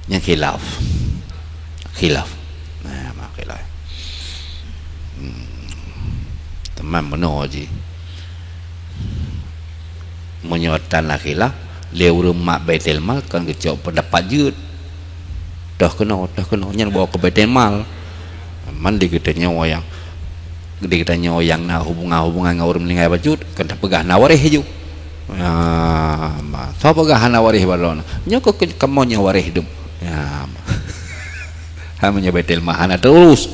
Nyan khilaf. Khilaf. Nah, ma khilaf. Hmm. Teuma meunoe jih. Meunyoe tan na khilaf, lé ureuëng mat Baitul Mal kan geucok peundapat jeuet. Toh keunoe, toh keunoe, nyan bawa keu Baitul Mal. Man di geutanyoe nyang, di geutanyoe nyang na hubungan-hubungan ngon ureuëng meuninggai bacut, kan tapeugah na waréh ju. Ah, ma, soe peugah hana waréh bak droeneuh? Nyoe keuh, keuh kamoe nyang waréh dum. Ya, ma. Hai meunyoe Baitul Mal hana teururus.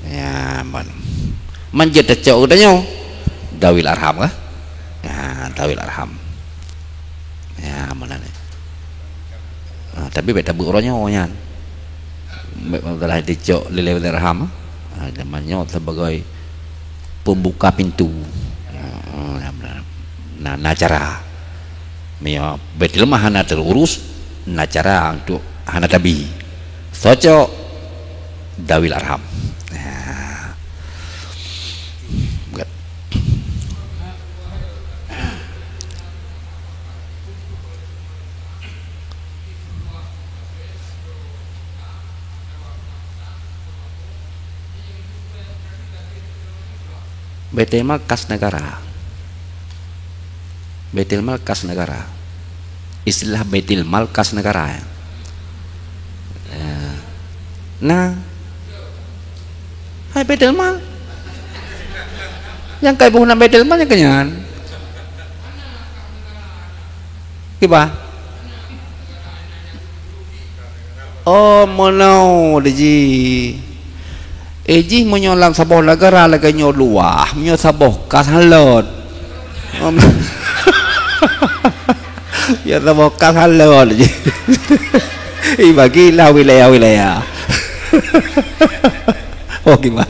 Ya, man. Man jeuet tacok geutanyoe. Dawil arham kah? Ya, dawil arham. Ya, meunan. Ah, tapi bèk tabeuet uroe nyoe nyan. Bèk masalah dicok lé-lé dirham. Ah, zaman nyoe sebagai pembuka pintu. Ah, na, na, na cara. Meunyoe Baitul Mal hana terurus, na cara untuk hana tabi. Cocok dawil arham. Ah. Bukan. Baitul Mal kas negara. Baitul Mal kas negara. Istilah Baitul Mal kas negara, ya. Ya. Nah. Hai Baitul Mal. Nyang kai buhuna Baitul Mal nyang keunyan. Kiban? Oh, meunoe jih. Eh, jih meunyoe lam saboh negara lagèe nyoe luwah, meunyoe saboh kas halot. Em. Ya, saboh kas halot jih. Ibagilah wilayah-wilayah. Oh, kiban?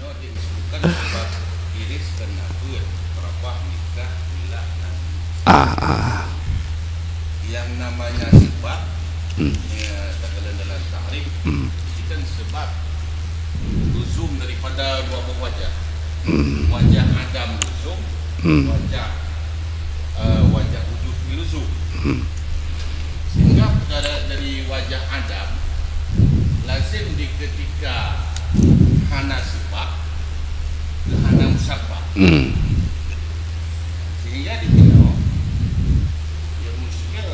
Nyoe disebutkan sebab iris keunan beuet, peurabah, nikah, milah, dan Ah, ah. Yang namanya sebab, Hmm. ya, dalam, dalam takrif, Hmm. itu kan sebab luzum daripada dua buah wajah. Hmm. Wajah Adam luzum, Hmm. wajah, eh, wajah wujud luzum. Hmm. Sehingga perkara dari wajah Adam lazim di ketika hana sebab, hana musabbab. Hmm. Sehingga di sinoe, ya, muskil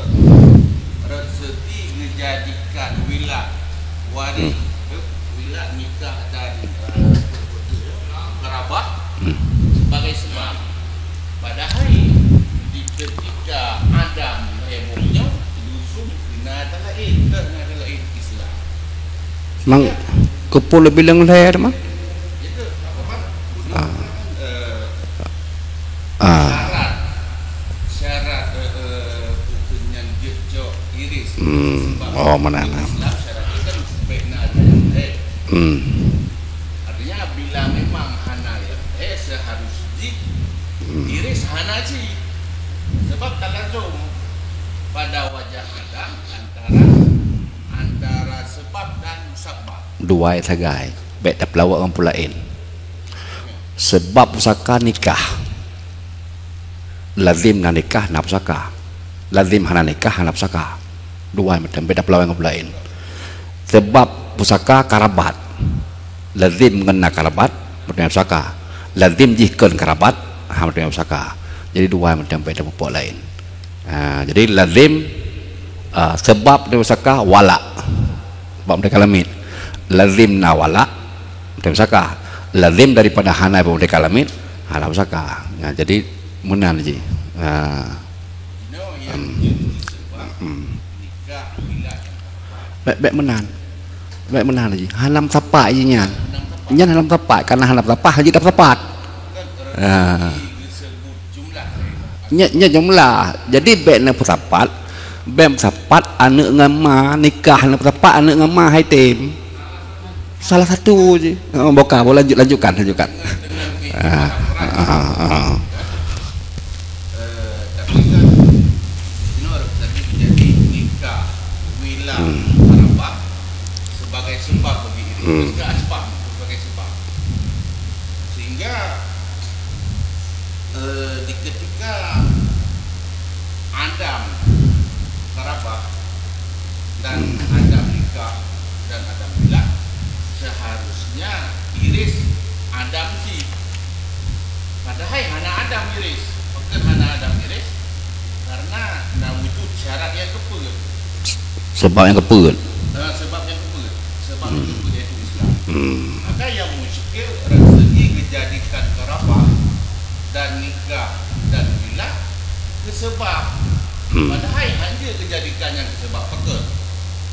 rot seuti geujadikan wilat waréh, Hmm. eh, wilat nikah dan, eh, kerabah Hmm. sebagai sebab. Padahai di ketika Adam heboh nyoe, luzum keunan laén, keunan laén Islam. Mang, keupeue leubeh leng lhèe teuma? Itu, apa, Bang? Ah. Syarat, syarat, eh, eh, bukan nyan jeuet cok iris. Hmm. Sebab oh, mana, mana? Islam syarat itu kan baik na ada yang baik. Hmm. Artinya bila memang hana yang baik, seharus jih hmm. Iris hana jih. Sebab talazum pada wajah Adam antara, antara sebab dan musabbab. Dua sagai. Baik tapeulawak ngon peulaén. Sebab pusaka nikah. Lazim na nikah, na pusaka. Lazim hana nikah, hana pusaka. Dua macam beda peulawan ngon peulaén. Sebab pusaka karabat. Lazim ngon na karabat, meuteumé pusaka. Lazim jih kon karabat, ha meuteumé pusaka. Jadi dua macam beda pupuk laén. Ha, jadi lazim, ah, sebab meuteumé pusaka wala. Sebab merdeka lamit. Lazim na wala, merdeka pusaka. Lazim daripada hana merdeka lamit, hana pusaka. Nah, jadi meunan ji. Nah. Hmm. Hmm. Baik, baik meunan. Baik meunan ji. Hana meusapat ji nyan. Nyan hana meusapat, karena hana meusapat, haji dak meusapat. Ah. Nyan, nyan jumlah. Jadi, bèk na peusapat, bèk peusapat aneuk ngon ma, nikah na peusapat aneuk ngon ma hai tem. Salah satu je. Oh, bukan, boleh lanjut, lanjutkan, lanjutkan. Ah, ah, ah, ah. Eh, tapi kan, you know, tadi jadi nikah, wila, hmm. Arafah sebagai sebab bagi ini. Hmm. Sebagai sebab, sebagai sebab. Sehingga, eh, di ketika Adam karabah dan hmm. Adam nikah dan Adam bilah, seharusnya iris Adam sih. Padahai hana Adam iris. Pakon hana Adam iris? Karena na wujud syarat nyang keupeuet. Sebab nyang keupeuet. Eh, sebab nyang keupeuet. Sebab hmm. Nyang keupeuet yaitu Islam. Hmm. Maka nyang muskil dari segi geujadikan karabah dan nikah dan bilah keu sebab. Hmm. Padahai hana geujadikan nyang keu sebab. Pakon?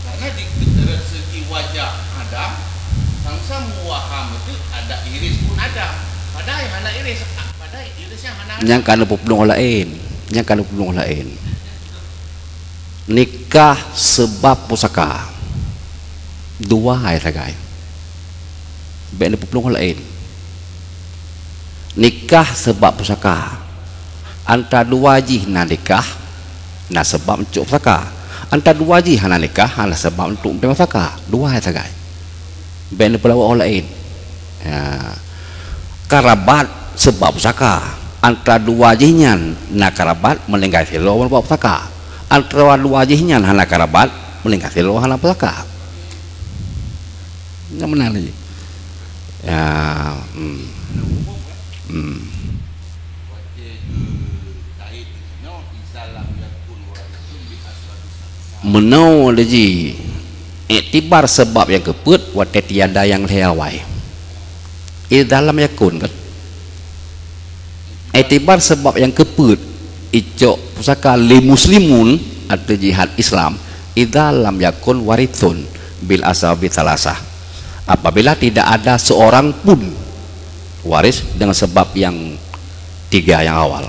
Karena di, dari segi wajah Adam, bangsa muwaham itu ada iris pun ada. Padahai hana iris, padahai irisnya hana ada. Nyang ka neupeuplong laén. Nyang ka neupeuplong laén. Nikah sebab pusaka. Dua hai sagai. Bèk neupeuplong laén. Nikah sebab pusaka. Anta dua jih na nikah, na sebab untuk pusaka. Anta dua jih hana nikah, hana sebab untuk pusaka. Dua hai sagai. Bèk neupeulawak laén. Ya. Karabat sebab pusaka. Antara dua jih nyan na karabat, meuninggai sidroe meurupa pusaka. Antara dua jih nyan hana karabat, meuninggai sidroe hana pusaka. Nyang meunan lé. Ya, hmm. Hmm. Meunoe lé jih, iktibar sabab nyang keupeuet watèe tiada nyang lhèe awai. Idza lam yakun kan. Iktibar sabab nyang keupeuet icok pusaka lé muslimun atau jihad Islam. Idza lam yakun warithun bil asbabi tsalasah. Apabila tidak ada seorang pun waris dengan sebab yang tiga yang awal.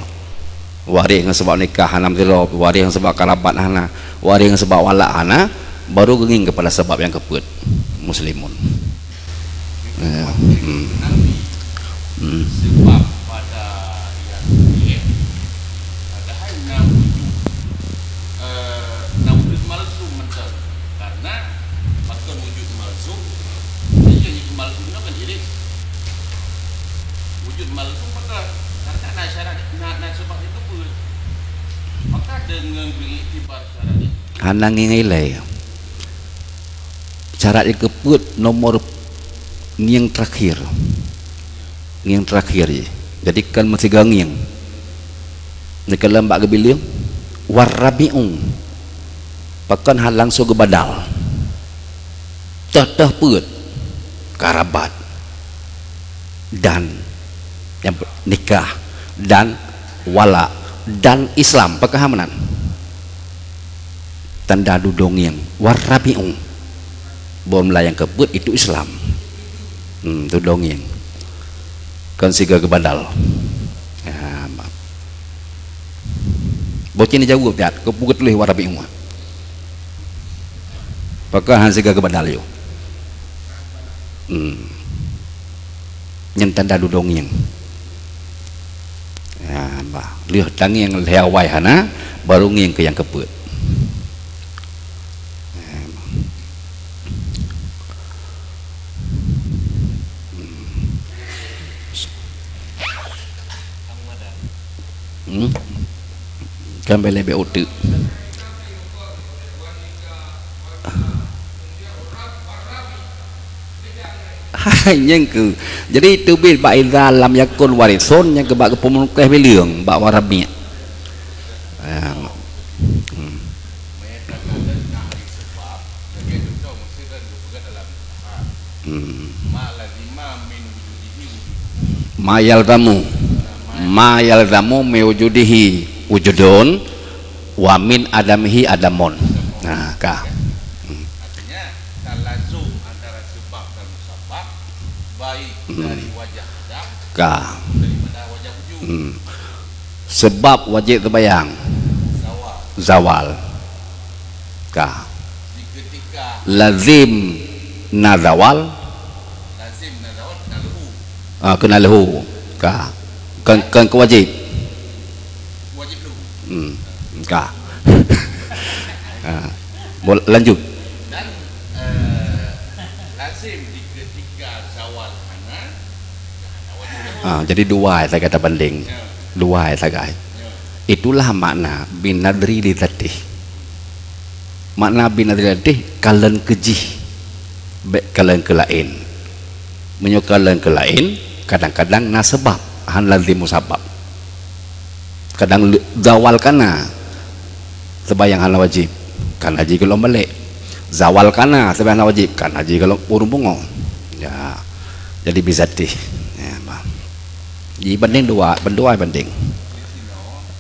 Waréh ngon sabab nikah hana meusidroe, waréh ngon sabab karabat hana, waréh ngon sabab wala hana, baru geungieng keupada sabab nyang keupeuet, muslimun. Ya. Hmm. Hmm. Sebab pada yang lain, padahai na wujud, eh, na wujud malzum mantong. Karena pakon wujud malzum, jadi wujud malzum nyoe kan iris. Wujud malzum maka karena na syarat, na, na sebab nyang keupeuet. Maka deungon geuiktibar syarat nyan. Hana ngieng ilèe. Syarat nyang keupeuet nomor ngieng terakhir. Ngieng terakhir jih. Jadi kan meusiga ngieng. Neukalon bak geubileung, warabi'u. Pakon hana langsung geubadal. Teuh-teuh peuet, karabat, dan nyang pe-, nikah, dan wala, dan Islam. Pakon hana meunan? Tanda dudoe ngieng, warabi'u. Bom la nyang keupeuet itu Islam. Hmm, dudoe ngieng. Kon siga geubadal. Ya, ma-, Bocen jaweueb that, keu peue geutuléh Warabi'u. Pakon han siga geubadal yôh. Hmm. Nyan tanda dudoe ngieng. Ya, bah, lheueh tangieng lheueh awai hana, baru ngieng keu nyang keupeuet. Hmm. Kan bèk lé bèk uteuk. Hai, nyang keu. Jadi, teubiet bak idza lam yakun warithun, nyang keu bak geupeumulkeh bileueng, bak Warabi'. Ah, hmm. Hmm. Ma yalzamu. Ma yalzamu min wujudihi wujudun wa min adamihi adamun. Nah, ka. Hmm. Artinya, talazum antara sebab dan musabab, baik Hmm. dari wajah adam, Ka. daripada wajah wujud. Hmm. Sebab wajéb teubayang. Zawal. Zawal. Ka. Di ketika Lazim na zawal. Lazim na zawal, kena leuhu. Ah, kena leuhu. Ka. Kan, kan keu wajéb. Wajib leuhu. Hmm. Ka. Ah. Bol-, lanjut. Dan, eh, lazim di ketika zawal hana, hana wajib leuhu. Ah, jadi dua sagai tabanding. Ya. Dua sagai. Ya. Itulah makna binadri li zatih. Makna binadri li zatih, kalon keu jih, bèk kalon keu laén. Meunyoe kalon keu laén, kadang-kadang na seubab, han lazim musabab. Kadang le-, zawal kana, teubayang hana wajéb, kana jih gohlom balek. Zawal kana, teubayang hana wajéb, kana jih gohlom ureueng pungo. Ya. Jadi bizatih. Ya, bah. Jibanding dua, bandua banding.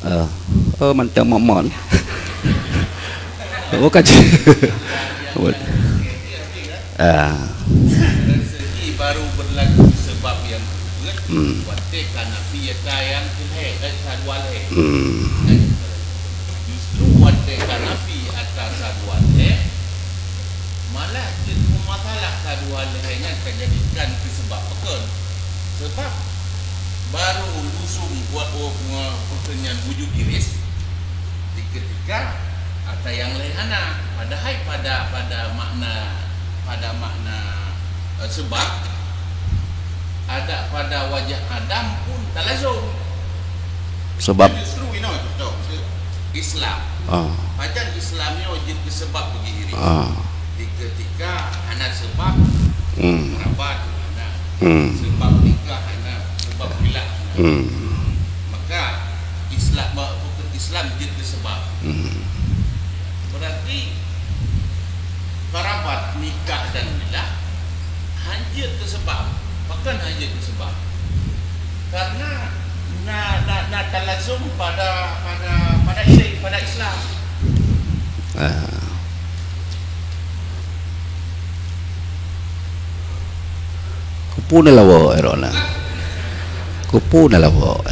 Eh, oh, mantong momon. Oh, kan. Ah. Dari segi baru berlaku sebab yang keupeuet, Hmm. watèe ka nafi ata nyang keu lhèe, eh, sa dua lhèe. Hmm. Justru watèe ka nafi ata sa dua lhèe, malah jeuet meumasalah sa dua lhèe nyan ka jadikan keu sebab. Pakon? Sebab baru luzum buat, oh, nge-, peukeunyang wujud iris di ketika ata nyang laén hana. Padahai pada, pada makna, pada makna, eh, sebab, ada pada wajah adam pun talazum. Sebab justru inoe contoh, Islam. Ah. Pajan Islam nyoe jeuet keu sebab bagi iris. Ah. Di ketika hana sebab, Hmm. kerabat hana. Hmm. Sebab nikah hana, sebab milah hana. Hmm. Maka Islam, Islam jeuet keu sebab. Hmm. Berarti kerabat, nikah dan milah han jeuet keu sebab. Pakon han jeuet keu sebab? Karena na, na, na talazum pada, pada, pada Islam, pada Islam. Ah. Keupeue na lawok, eh, roh na? Keupeue na lawok?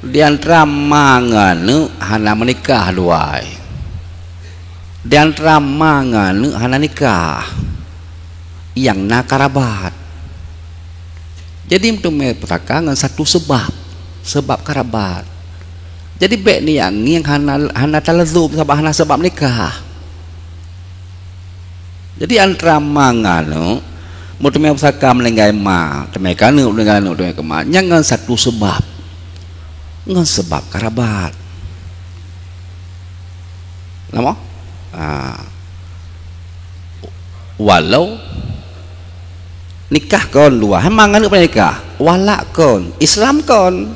Di antara ma ngon aneuk hana meunikah dua. Di antara ma ngon aneuk hana nikah, nyang na karabat. Jadi, meuteumé pusaka ngon satu seubab, seubab karabat. Jadi, bèk nyan nyang hana, hana talazum sabab hana seubab nikah. Jadi, antara ma ngon aneuk, meuteumé pusaka meuninggai ma, teumé keu aneuk, meuninggai aneuk, teumé keu ma, nyan ngon satu seubab. Ngon seubab karabat. Nama? Ha. Walau nikah kon dua, hai ma ngon aneuk peunikah, walak kon, Islam kon.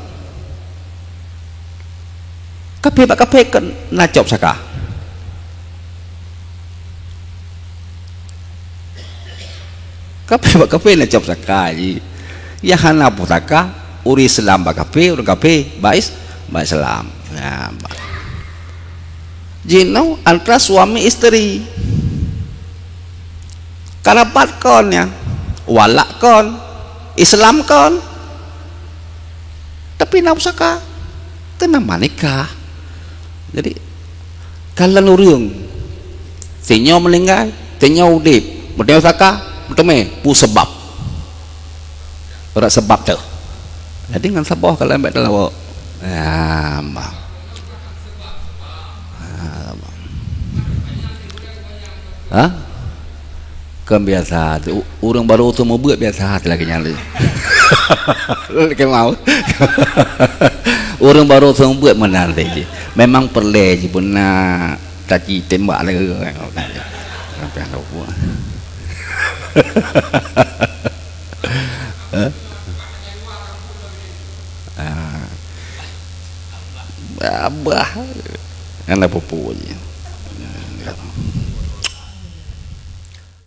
Kafé bak kafé kon na cok saka. Kafé bak kafé na cok saka jih. Nyang hana pusaka, ureueng Islam bak kafé, ureueng kafé bak Is-, bak Islam. Nah, ba-, jinoe antara suami isteri. Karabat kon nyan, walak kon, Islam kon. Tapi na pusaka, keu na meuninggai. Jadi, kalon ureuëng, sinyoe meuninggai, sinyoe udeb, meuteumé pusaka, meuteumé, peue sabab? Rot sabab teuh. Jadi ngon saboh kalon bék teulawok. Ya, bah. Ha? Kan biasa tu, u-, ureuëng barô tu mubuet biasa tu lagée nyan lé. Lagée mau. Ureuëng barô tu mubuet meunan lé jih. Memang peureulée jih beuna caci tembak lé. Sampai ada buah. Ha? Ah. Abah. Hana peue-peue jih.